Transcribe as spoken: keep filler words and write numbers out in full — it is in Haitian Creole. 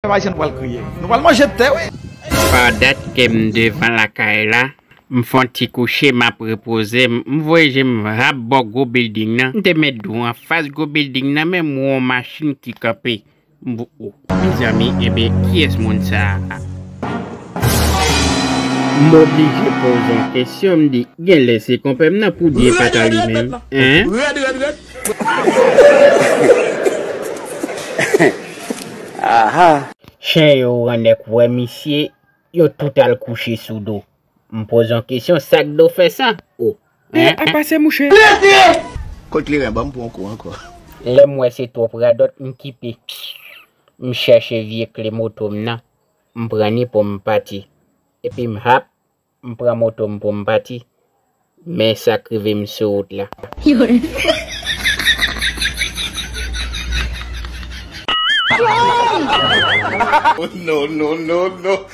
Pèp ayisyen, nou pral kriye. Nou pral manje tè, wi. Pa dat ke m devan lakay la, m fè yon ti kouche, m ap repoze, m, m voye je m rap bò gwo bilding nan. M te met dwat anfas gwo bilding nan, men m wè yon machin ki kanpe. M, o, mezanmi, enben, kiyès moun sa a? M oblije poze yon kesyon, m di, genlè se konpè m nan, poudye pa ta li menm, en? Rèd, rèd, rèd. Aha. Chen yo rannèk wè misye, yo tout al kouche sou do. M poze yon kesyon, sa k do fè sa? O. E, apa se mouche? Kot kleren? Ban m pran kou ankò. Lè m wè se twòp radòt, m kipe. M chèche vye kle moto m nan. M pran li pou m pati. Epi m hap, m pran moto m pou m pati. Men sa k rive m sou wout la. No, no, no, no.